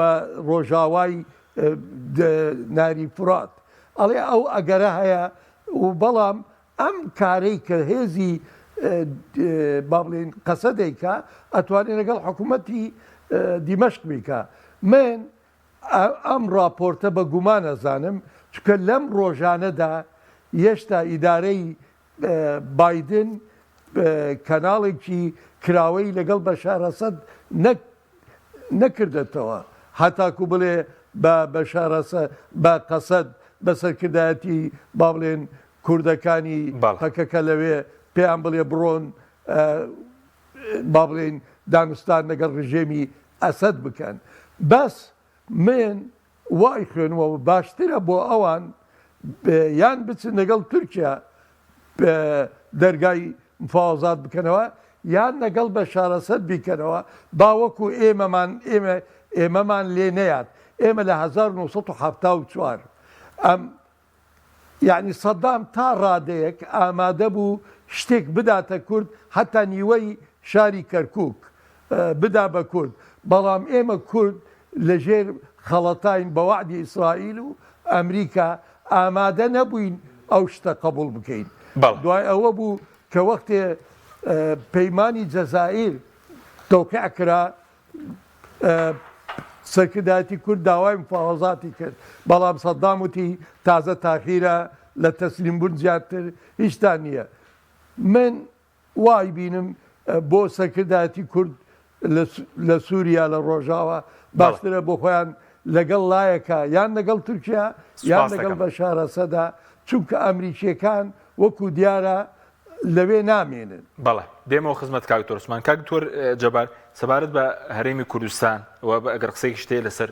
ڕۆژاوای ناری فورات ئەڵێ ئەو ئەگەرە هەیە و بەڵام ئەم کارەی کە هێزی با بڵێین قەسە دەیکا ئەتوانێ لەگەڵ حکوومەتی دیمەشق بیکا. من ئەم ڕاپۆرتە بە گومان ئەزانم چونکە لەم ڕۆژانەدا یەشتا ئیدارەی بایدن کەناڵێکی کراوەی لەگەڵ بەشار ئەسەد نەک نەکردەتەوە هەتاکو بڵێ بە بەشار ئەسەد بە قەسەد بە سەرکردایەتی با بڵێن کوردەکانی بەڵێ. پەکەکە لەوێ پێیان بڵێ بڕۆن با بڵێین دانوستان لەگەڵ ڕژێمی ئەسەد بکەن بەس من وای خوێنمەوە باشترە بۆ ئەوان یان بچن لەگەڵ تورکیا دەرگای مفاوەزات بکەنەوە یان لەگەڵ بەشار ئەسەد بیکەنەوە با وەکو ئێمەمان ئێمە ئێمەمان لێ نەیات ئێمە لە 1974 ئەم یەعنی سەدام تا ڕادەیەک ئامادە بوو شتێک بداتە کورد حەتا نیوەی شاری کەرکوک بدا بە کورد بەڵام ئێمە کورد لە ژێر خەڵەتاین بە وەعدی ئیسرائیل و ئەمریکا ئامادە نەبووین ئەو شتە قەبوڵ بکەین بەڵێ. دوای ئەوە بوو کە وەختێ پەیمانی جەزائیر تەوقیع کرا سەرکردایەتی کورد داوای مفاوەزاتی کرد، بەڵام سەدام وتی تازە تاخیرە لە تەسلیم بوون زیاتر هیچتان نییە. من وای بینم بۆ سەرکردایەتی کورد لە سوریا لە ڕۆژاوا باشترە بۆ خۆیان لەگەڵ لایەکە یان لەگەڵ تورکیا یان لەگەڵ بەشار ئەسەدا، چونکە ئەمریکییەکان وەکو دیارە لەوێ نامێنن. بەڵێ دێمەوە خزمەت کاک دکتۆر عوسمان. کاک دکتۆر جەبار سەبارەت بە هەرێمی کوردستان و ئەگەر قسەیەکیشت هەیە لەسەر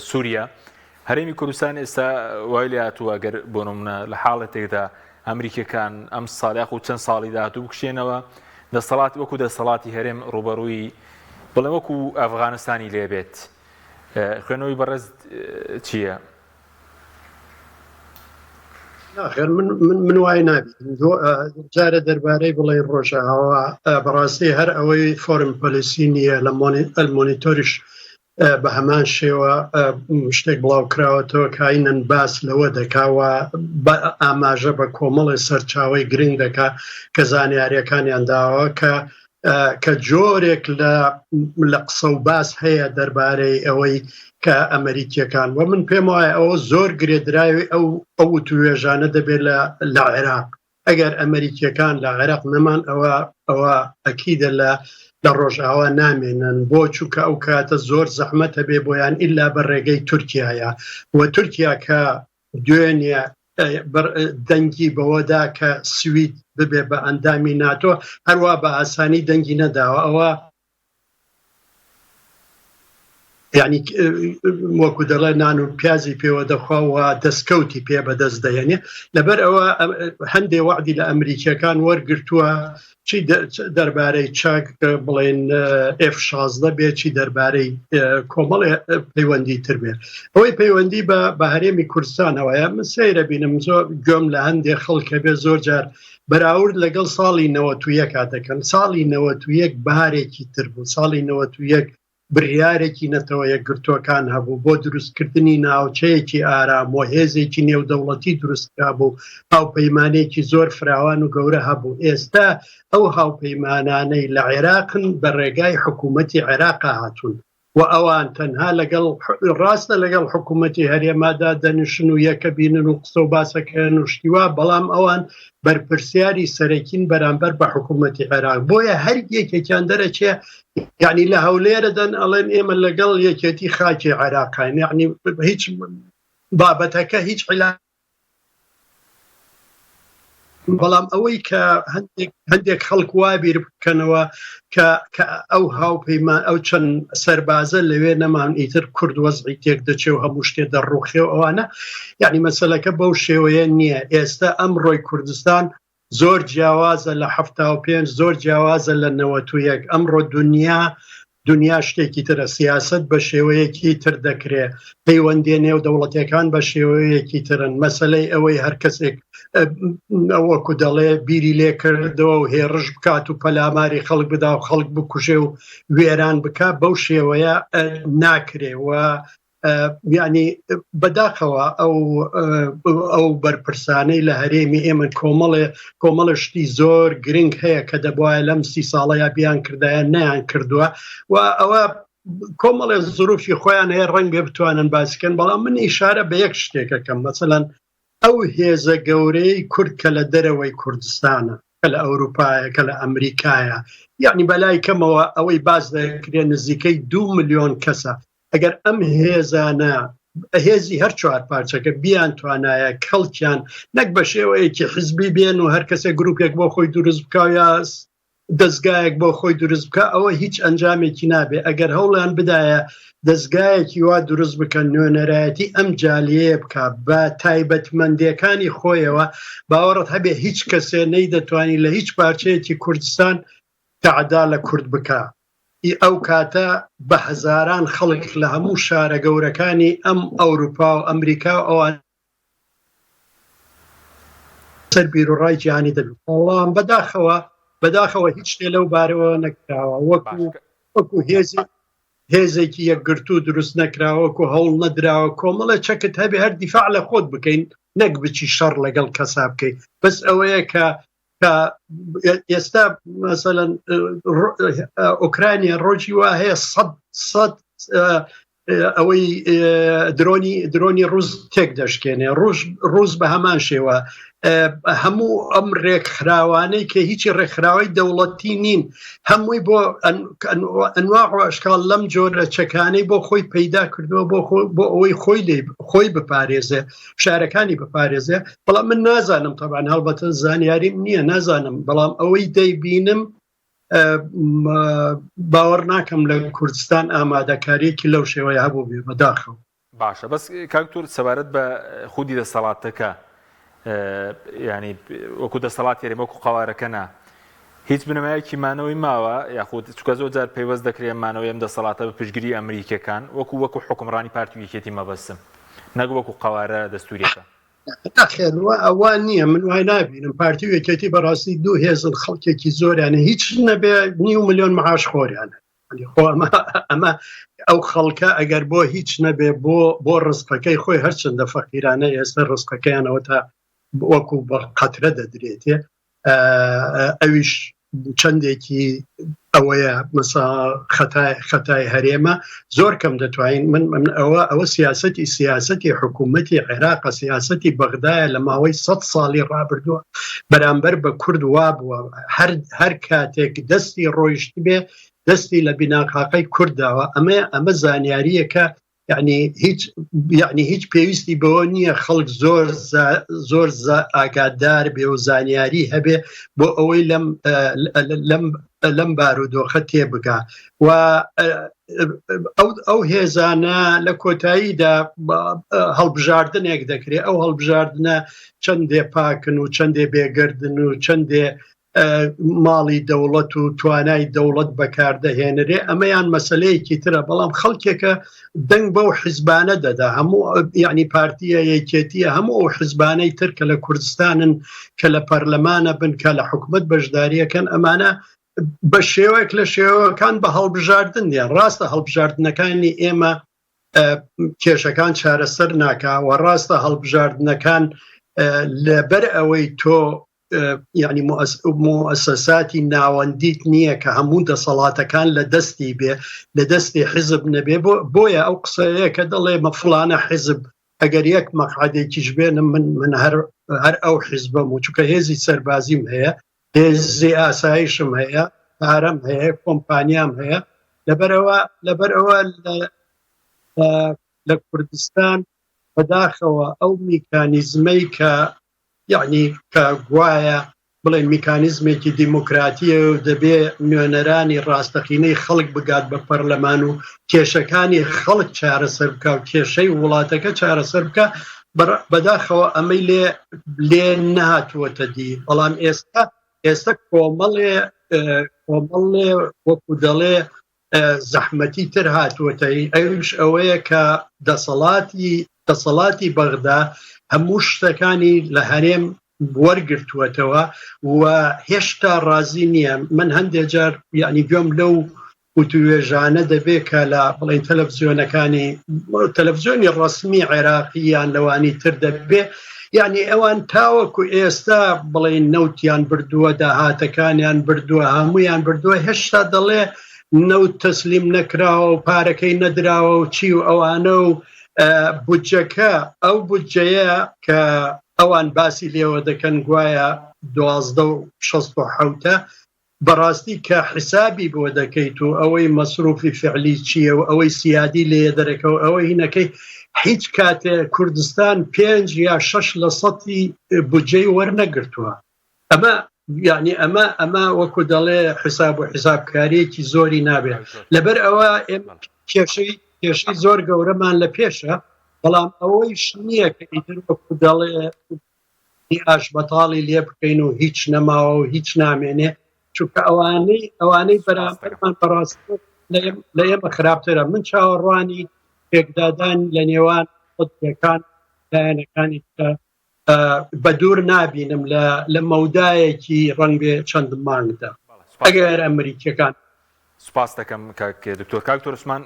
سووریا، هەرێمی کوردستان ئێستا وای لێ هاتووە ئەگەر بۆ نمونە لە حاڵەتێکدا ئەمریکیەکان ئەم ساڵ یاخود چەند ساڵی داهاتوو بکشێنەوە دەسەڵات وەکو دەسەڵاتی هەرێم ڕووبەڕووی بڵێ وەکو ئەفغانستانی لێبێت خوێنەوەی بەڕێز چییە؟ ناخێر من من من وای نابینم جارە دەربارەی بڵێ ڕۆژئاوا بەڕاستی هەر ئەوەی فۆرم پۆلیسی نییە لە مۆنیتۆریش بە هەمان شێوە شتێک بڵاو کراوەتەوە کاینەن باس لەوە دەکاوە ئاماژە بە کۆمەڵی سەرچاوی گرنگ دەکا کە زانیاریەکانیان داوە کە کە جۆرێک لە لە قسە و باس هەیە دەربارەی ئەوەی کە ئەمریکیەکان و من پێم وایە ئەوە زۆر گرێدراوی ئەو ئەو وتوێژانە دەبێت لە لە عێراق. ئەگەر ئەمریکیەکان لە عێراق نەمان ئەوە ئەوە ئەکیدە لە لە ڕۆژئاوا نامێنن بۆ چونکە ئەو کاتە زۆر زەحمەتە بێ بۆیان ئللا بە ڕێگەی تورکایە و تورکیا کە دوێنێ دەنگی بەوەدا کە سوید ببێ بە ئەندامی ناتۆ هەروە بە ئاسانی دەنگی نەداوە ئەوە یعنی وەکو دەڵێ نان و پیازی پێوە دەخوا و دەستکەوتی پێ بەدەست دەێنێ لەبەر ئەوە هەندێ وعدی لە ئەمریکیەکان وەرگتووە چی دەربارەی چەک بڵێن F16 بێ چی دەربارەی کۆمەڵێ پەیوەندی تر بێ ئەوەی پەیوەندی بە بە هەرێمی کوردستانەوەیە من سەیرە بینم زۆر گوێم لە هەندێ خەڵکە بێ زۆر جار بەراورد لەگەڵ ساڵی 91 دەکەن ساڵی 91 بارێکی تر بوو ساڵی 91 بریارێکی نەتەوە یەکگرتووەکان هەبوو بۆ دروستکردنی ناوچەیەکی ئارام و هێزێکی نێودەوڵەتی دروستکرابوو، هاوپەیمانێکی زۆر فراوان و گەورە هەبوو، ئێستا ئەو هاوپەیمانانەی لە عێراقن بە ڕێگای حکوومەتی عێراقا هاتوون و ئەوان تەنها لەگەڵ ڕاستە لەگەڵ حکوومەتی هەرێمادا دەنیشن و یەکە بینن و قسە و باسەکەن و شتی وا، بەڵام ئەوان بەرپرسیاری سەرەکین بەرامبەر بە حکوومەتی عێراق، بۆیە هەر یەکێکیان دەرەچێ یعنی لە هەولێرە دەن ئەڵێن ئێمە لەگەڵ یەکێتی خاکی عێراقین یعنی هیچ بابەتەکە هیچ علا بەڵام ئەوەی کە هەندێک هەندێک خەڵک وا بیر بکەنەوە کە کە ئەو هاوپەیمان ئەو چەند سەربازە لەوێ نەمان ئیتر کورد وەزعی تێک دەچێ و هەموو شتێ دەڕوخێ و ئەوانە یعنی مەسەلەکە بەو شێوەیە نییە ئێستا ئەمڕۆی کوردستان زۆر جیاوازە لە 75 زۆر جیاوازە لە 91 ئەمڕۆ دنیا دنیا شتێکی ترە سیاست بە شێوەیەکی تر دەکرێ پەیوەندیە نێو دەوڵەتەکان بە شێوەیەکی ترن مەسلەی ئەوەی هەر کەسێک وەکو دەڵێ بیری لێکردەوە و هێڕش بکات و پەلاماری خەڵک بدا و خەڵک بکوژێ و وێران بک بەو شێوەیە ناکرێ و یعنی بەداخەوە ئەو ئەو بەرپرسانەی لە هەرێمی ئێمە کۆمەڵێ کۆمەڵە شتی زۆر گرنگ هەیە کە دەبواە لەم سی ساڵەیە بیان کردایە نیان کردووە و ئەوە کۆمەڵێ زروفی خۆیان هەیە ڕەنگە بتوانن باسکەن بەڵام من ئیشارە بە یەک شتێکەکەم مەسەەن ئەو هێزە گەورەی کورد کە لە دەرەوەی کوردستانە کە لە ئەوروپایە کە لە ئەمریکایە یعنی بەلای کەمەوە ئەوەی باس دەکرێت نزیکەی دو ملیۆن کەسە ئەگەر ئەم هێزانە هێزی هەر چوار پارچەکە بیان توانایە کەڵکیان نەک بە شێوەیەکی حزبی بێن و هەر کەسێک گروپێک بۆ خۆی دروست بکە یا دەستگایەک بۆ خۆی دروست بکە ئەوە هیچ ئەنجامێکی نابێ ئەگەر هەوڵیان بدایە دەستگایەکی وا دروست بکەن نوێنەرایەتی ئەم جالیەیە بک بە تایبەتمەندەکانی خۆیەوە باوەڕت هەبێ هیچ کەسێ نەیدەتوانی لە هیچ پارچەیەکی کوردستان تەعدا لە کورد بکە ی ئەو کاتە بە هەزاران خەڵک لە هەموو شارە گەورەکانی ئەم ئەوروپا و ئەمریکا و ئەوان سەر بیروڕای جیهانی دەبێت بەڵام بەداخەوە بەداخەوە هیچ شتێ لەو بارەوە نەکراوە وەکو وەکو هێزی هێزێکی یەکگرتوو دروست نەکراوە وەکو هەوڵ نەدراوە کۆمەڵە چەکت هەبێ هەر دیفاع لە خۆت بکەین نەک بچی شەڕ لەگەڵ کەسا بکەیت بەس ئەوەیە کە کە ئێستا مەسەلەن ئۆکرانیا ڕۆژی وا هەیە سەد سەد ئەوەی درۆنی درۆنی ڕوز تێک دەشکێنێ ڕۆژ ڕوز بە هەمان شێوە هەموو ئەم ڕێکخراوانەی کە هیچی ڕێکخراوی دەوڵەتی نین هەمووی بۆ ئەنواع و ئەشکال لەم جۆرە چەکانەی بۆ خۆی پەیدا کردووە بۆ بۆ ئەوەی خۆی لێ خۆی بپارێزێ شارەکانی بپارێزێ بەڵام من نازانم تەبان هەڵبەتە زانیاریم نییە نازانم بەڵام ئەوەی دەیبینم باوەڕ ناکەم لە کوردستان ئامادەکاریەکی لەو شێوەیە هەبوو بێ بەداخەوە. باشە بەس کاک تور سەبارەت بە خودی دەسەڵاتەکە ینی وەکو دەسەڵات یاریمە وەکو قوارەکە نا هیچ بنەمایەکی مانەوەی ماوە یاخود چکە زۆر جار پەیوەست دەکرێت مانەوەی ئەم دەسەڵاتە بە پشگیری ئەمریکەکان وەکو وەکو حکومڕانی پارتی و یەکێتی مەبەستم نەک وەکو قوارە دەستوریەکە. نەخێر وا ئەوە نییە من وای نابینم پارتی و یەکێتی بەڕاستی دوو هێزن خەڵکێکی زۆریانە هیچ نەبێ نیو ملیۆن معاش خۆریانە خۆ ئەمە ئەمە ئەو خەڵکە ئەگەر بۆ هیچ نەبێ بۆ بۆ ڕزقەکەی خۆی هەرچەندە فەقیرانە ئێستا ڕزقەکەیانەوە تا وەکو بە قەترە دەدرێتێ ئەویش. چەندێکی ئەوەیە مەسا خەتای خەتای هەرێمە زۆر کەم دەتوانین من من ئەوە ئەوە سیاستی سیاستی حکوومەتی عێراقە سیاستی بەغدایە لە ماوەی سە ساڵی ڕابردووە بەرامبەر بە کورد وابووە هەر هەر کاتێک دەستی ڕۆیشت بێ دەستی لە بیناقاقەی کوردداوە ئەمە ئەمە زانیاریەکە یعنی هیچ یعنی هیچ پێویستی بەوە نییە خەڵک زۆر زۆر ئاگادار بێ و زانیاری هەبێ بۆ ئەوەی لەم لەم لەم بارودۆخە تێبگا و ئەو ئەو هێزانە لە کۆتاییدا هەڵبژاردنێک دەکرێت ئەو هەڵبژاردنە چەندێ پاکن و چەندێ بێگردن و چەندێ ماڵی دەوڵەت و توانای دەوڵەت بەکاردەهێنرێ ئەمەیان مەسلەیەکی ترە بەڵام خەڵکێکە دەنگ بەو حزبانە دەدا هەموو یعنی پارتیە یەکێتیە هەموو ئەو حزبانەی تر کە لە کوردستانن کە لە پەرلەمانە بن کە لە حکومت بەشداریەکەن ئەمانە بە شێوەیەک لە شێوەکان بە هەڵبژاردن یان ڕاستە هەڵبژاردنەکانی ئێمە کێشەکان چارەسەر ناکا و ڕاستە هەڵبژاردنەکان لەبەر ئەوەی تۆ یعنی موئەسەساتی ناوەندیت نییە کە هەموو دەسەڵاتەکان لە دەستی بێ لە دەستی حیزب نەبێ بۆیە ئەو قسەیە کە دەڵێ مەفلانە حیزب ئەگەر یەک مەقعدێکیش بێنم من من هەر هەر ئەو حیزبەم و چونکە هێزی سەربازیم هەیە هێزی ئاسایشم هەیە پارەم هەیە کۆمپانیام هەیە لەبەرەوە لەبەرەوە لە کوردستان بەداخەوە ئەو میکانیزمەی کە یەعنی کە گوایە بڵێن میکانیزمێکی دیموکراتیە و دەبێ نوێنەرانی ڕاستەقینەی خەڵک بگات بە پەرلەمان و کێشەکانی خەڵک چارەسەر بکە و کێشەی وڵاتەکە چارەسەر بکە بەداخەوە ئەمەی لێ لێ نهاتووەتە دی بەڵام ئێستا ئێستا کۆمەڵێ کۆمەڵێ وەکو دەڵێ زەحمەتی تر هاتووەتەی ئەوش ئەوەیە کە دەسەڵاتی دەسەڵاتی بەغدا هەموو شتەکانی لە هەرێم وەرگرتووەتەوە و هێشتا ڕازی نییە من هەندێک جار یعنی گوێم لەو وتوێژانە دەبێت کە لە بڵین تەلەڤزیۆنەکانی تەلەڤزیۆنی ڕسمی عێراقی یان لەوانی تر دەبێ یعنی ئەوان تاوەکو ئێستا بڵێن نەوتیان بردووە داهاتەکانیان بردووە هەمویان بردووە هێشتا دەڵێ نەوت تەسلیم نەکراوە و پارەکەی نەدراوە و چی و ئەوانە و بودجەکە ئەو بودجەیە کە ئەوان باسی لێوە دەکەن گوایە دوازدە و شەست و حەوتە بەڕاستی کە حسابی بۆ دەکەیت و ئەوەی مەسروفی فعلی چییە و ئەوەی سیادی لێ دەرەکە و ئەوەی هینەکەی هیچ کاتێ کوردستان پێنج یا شەش لە سەتی بودجەی وەرنەگرتووە ئەمە یعنی ئەمە ئەمە وەکو دەڵێ حساب و حسابکاریەکی زۆری نابێت لەبەر ئەوە کێشەی کێشەی زۆر گەورەمان لە پێشە بەڵام ئەوەیش نییە کە ئیتر وەکو دەڵێ ئاش بەتاڵی لێ بکەین و هیچ نەماوە و هیچ نامێنێ چونکە ئەوانەی ئەوانەی بەرامبەرمان بەڕاست لە ئێمە خراپترە من چاوەڕوانی پێکدادان لە نێوان قوتبەکان لایەنەکانی ترە بە دوور نابینم لە لە مەودایەکی ڕەنگبێ چەند مانگدا ئەگەر ئەمریکیەکان سوپاس دەکەم کاک دکتۆر. کاک دکتۆر عوسمان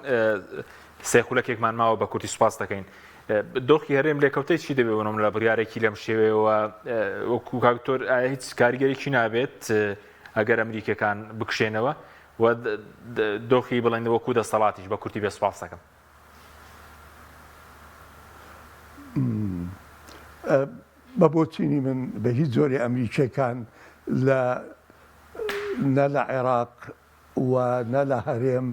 سێ خولەکێکمان ماوە بە کورتی سوپاس دەکەین. دۆخی هەرێم لێکەوتەی چی دەبێت بۆ لە بڕیارێکی لەم شێوەیەوە وەکو کاک دکتۆر ئایا هیچ کاریگەرێکی نابێت ئەگەر ئەمریکیەکان بکشێنەوە و دۆخی بڵێن وەکو دەسەڵاتیش بە کورتی بێ سوپاس دەکەم. بە بۆچینی من بە هیچ جۆرێ ئەمریکیەکان لە نە لە عێراق و نە لە هەرێم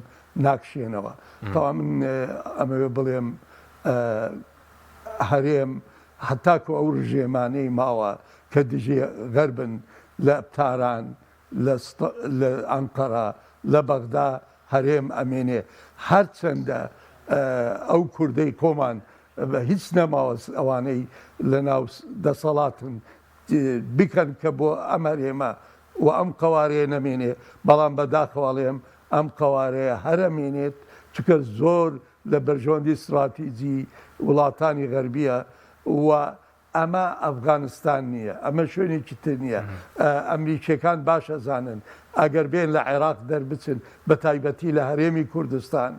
ناکشێنەوە. تەوا من ئەمەوێ بڵێم هەرێم هەتاکو ئەو ڕژێمانەی ماوە کە دژی غەربن لە تاران لە ئەنقەرە لە بەغدا هەرێم ئەمێنێ هەرچەندە ئەو کوردەی خۆمان هیچ نەماوە ئەوانەی لەناو دەسەڵاتن بکەن کە بۆ ئەم هەرێمە و ئەم قەوارەیە نەمێنێ بەڵام بە داخەوە ئەڵێم ئەم قەوارەیە هەر ئەمێنێت چونکە زۆر لە بەرژەوەندی ستراتیجی وڵاتانی غەربیە و ئەمە ئەفغانستان نییە، ئەمە شوێنێکی تر نییە، ئەمریکییەکان باش ئەزانن ئەگەر بێن لە عێراق دەربچن بە تایبەتی لە هەرێمی کوردستان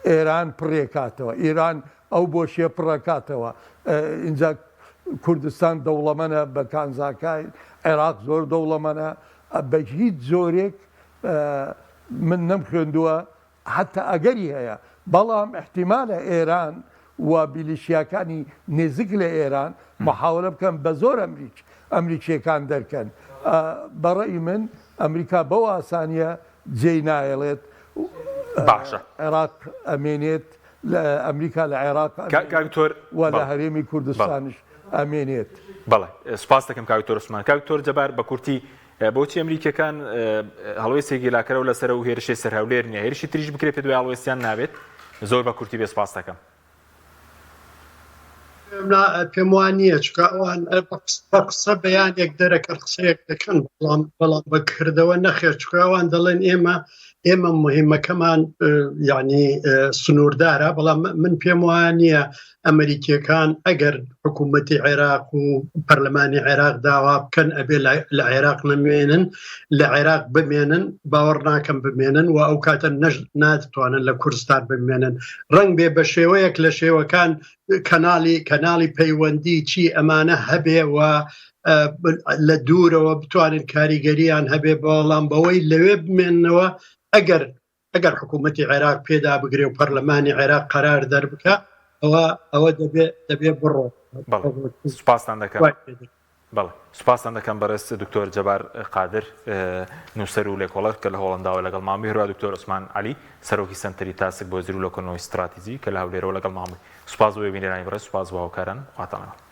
ئێران پڕێکاتەوە، ئیران ئەو بۆشیە پڕەکاتەوە، ئینجا کوردستان دەوڵەمەنە بە کانزاکای، عێراق زۆر دەوڵەمەنە. بە هیچ جۆرێک من نەمخوێندووە حەتا ئەگەری هەیە، بەڵام ئیحتیمالە ئێران و میلیشیاکانی نزیک لە ئێران محاولە بکەن بە زۆر ئەمریک ئەمریکییەکان دەرکەن. بە ڕەئی من ئەمریکا بەو ئاسانییە جێی نایەڵێت باشە. عێراق ئەمێنێت، لە ئەمریکا لە عێراق کاک ئەمێنێت دکتۆر و لە بەڵێ هەرێمی بەڵێ. کوردستانیش ئەمێنێت. بەڵێ سوپاست دەکەم کاک دکتۆر عوسمان. کاک دکتۆر جەبار بە کورتی بۆچی ئەمریکیەکان هەڵوێستێکی لاکەرەوە لەسەر ئەو هێرشەی سەر هەولێر نیە؟ هێرشی تریش بکرێت پێت وایە هەڵوێستیان نابێت؟ زۆر بە کورتی بێ سپاس دەکەم. پێم وا نییە چکە ئەوان بە قسە بەیانێک دەرەکەن قسەیەک دەکەن بەڵام بەڵام بە کردەوە نەخێر چکە ئەوان دەڵێن ئێمە ئێمە مهمەکەمان یعنی سنووردارە بەڵام من پێم وایە نییە ئەمریکیەکان ئەگەر حکوومەتی عێراق و پەرلەمانی عێراق داوا بکەن ئەبێ لە عێراق نەمێنن لە عێراق بمێنن باوەڕ ناکەم بمێنن و ئەو کاتە نەش ناتوانن لە کوردستان بمێنن ڕنگ بێ بە شێوەیەک لە شێوەکان کەناڵی کەناڵی پەیوەندی چی ئەمانە هەبێ و لە دوورەوە بتوانن کاریگەریان هەبێ بەڵام بەوەی لەوێ بمێننەوە ئەگەر ئەگەر حکوومەتی عێراق پێدا بگرێ و پەرلەمانی عێراق قەرار دەربکە ئەوە ئەوە دەبێ دەبێ بڕۆ سوپاستان دەکەم بەڵێ سوپاستان دەکەم بەڕێز دکتۆر جەبار قادر نووسەر و لێکۆڵەر کە لە هۆڵنداوە لەگەڵ مامی هەروە دکتۆر عوسمان عەلی سەرۆکی سەنتەری تاسک بۆ زر و لۆکۆنەوەی ستراتیجی کە لە هەولێرەوە لەگەڵ مامی سوپاس بۆ بینەرانی بەڕێز سوپاس بۆ هاوکاران خواتان لەگەڵ.